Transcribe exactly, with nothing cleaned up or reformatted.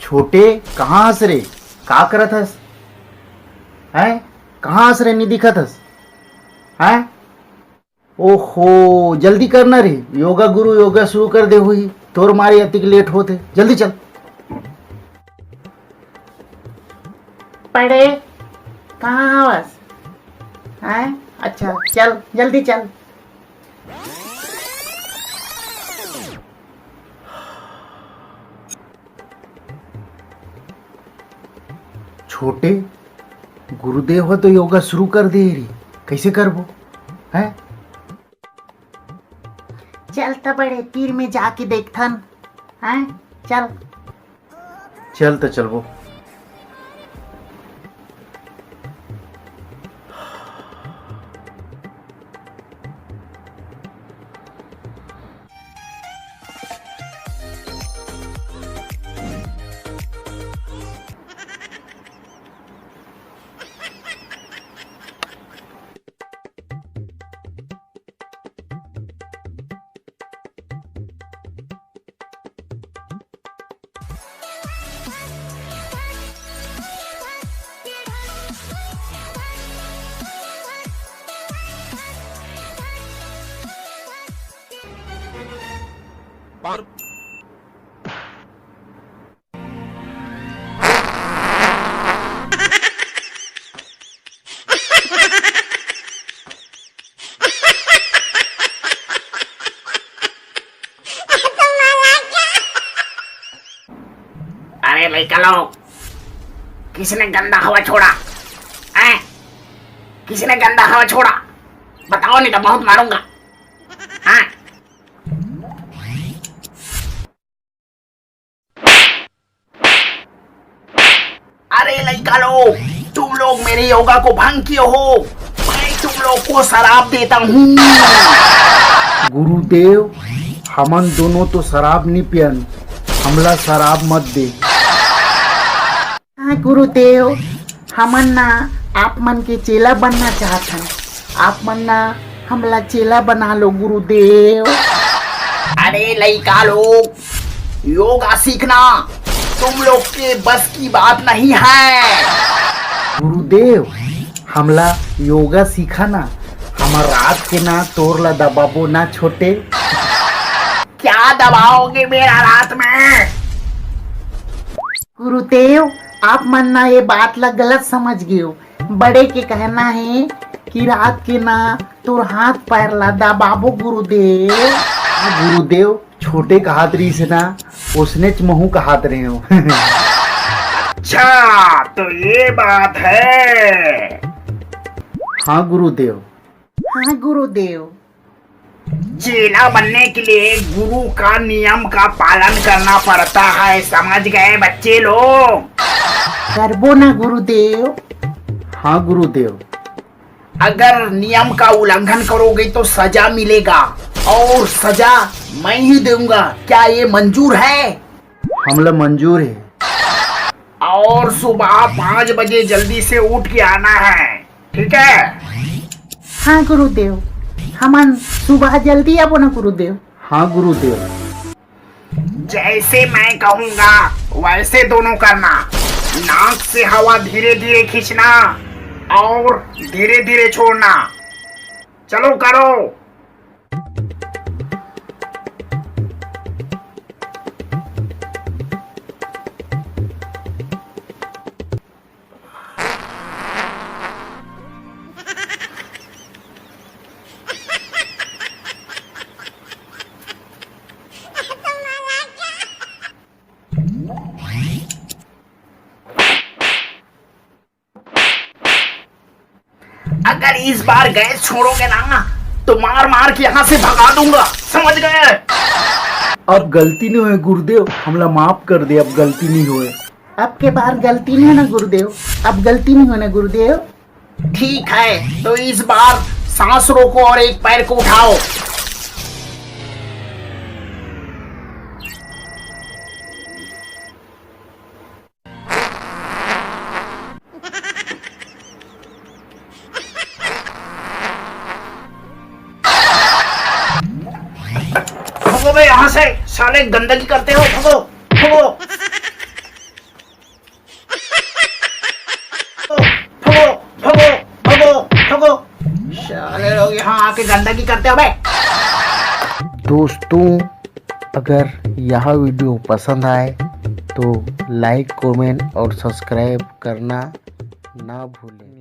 छोटे, कहाँ हस रे? का करत हस? हैं? कहाँ हस रे, नी दिखत हस? हैं? ओहो, जल्दी करना रे, योगा गुरु योगा शुरू कर दे हुई, तोर मारे अतिक लेट होत हे, जल्दी चल। पड़े, कहाँ हवस? हैं? अच्छा, चल, जल्दी चल। छोटे, गुरुदेव ह तो योगा शुरू कर दे रही, कैसे करबो? हैं? चल त बड़े, तीर में जाके देखथन। हैं? चल। चल त चलबो। अरे लइका लोग, किसने गंदा हवा छोड़ा? हैं? किसने गंदा हवा छोड़ा? बताओ, नहीं तो बहुत मारूंगा। हाँ। अरे लइका लोग, तुम लोग मेरे योगा को भंग किए हो। मैं तुम लोग को शराप देता हूँ। गुरुदेव, हमन दोनों तो शराब नी पियन, हमला शराब मत दे। हाँ गुरुदेव, हमन ना आप मन के चेला बनना चाहत हन। आप मन ना हमला चेला बना लो गुरुदेव। अरे लइका लोग, योगा सीखना तुम लोग के बस की बात नहीं है। गुरुदेव, हमला योगा सिखा ना, हमर रात के ना तोर ला दबाबो ना छोटे। क्या दबाओगे मेरा रात में? गुरुदेव, आप मन ना ये बात ला गलत समझ गए हो। बड़े के कहना है कि रात के ना तोर हाथ पैर ला दबाबो गुरुदेव। हाँ गुरुदेव, छोटे कहात रहिस हे ना, ओसनेच महू कहात रहे हो। अच्छा, तो ये बात है। हाँ गुरुदेव। हाँ गुरुदेव। चेला बनने के लिए गुरु का नियम का पालन करना पड़ता है, समझ गए बच्चे लोग? करबो ना गुरुदेव। हाँ गुरुदेव। अगर नियम का उल्लंघन करोगे तो सजा मिलेगा, और सजा मैं ही दूंगा। क्या ये मंजूर है? हमला मंजूर है। और सुबह पाँच बजे जल्दी से उठ के आना है, ठीक है? हाँ गुरुदेव, हमन सुबह जल्दी आबो ना गुरुदेव। हाँ गुरुदेव। जैसे मैं कहूंगा वैसे दोनों करना। नाक से हवा धीरे धीरे खींचना और धीरे धीरे छोड़ना। चलो करो। अगर इस बार गैस छोड़ोगे ना तो मार मार के यहाँ से भगा दूंगा, समझ गए? अब गलती नहीं होए गुरुदेव, हमला माफ कर दे, अब गलती नहीं होए। अब के बार गलती नहीं होना गुरुदेव, अब गलती नहीं होना गुरुदेव। ठीक है, तो इस बार सांस रोको और एक पैर को उठाओ। भगो बे यहाँ से, साले गंदगी करते हो, भगो, भगो। यहाँ आके गंदगी करते हो बे। दोस्तों, अगर यह वीडियो पसंद आए तो लाइक, कमेंट और सब्सक्राइब करना ना भूलें।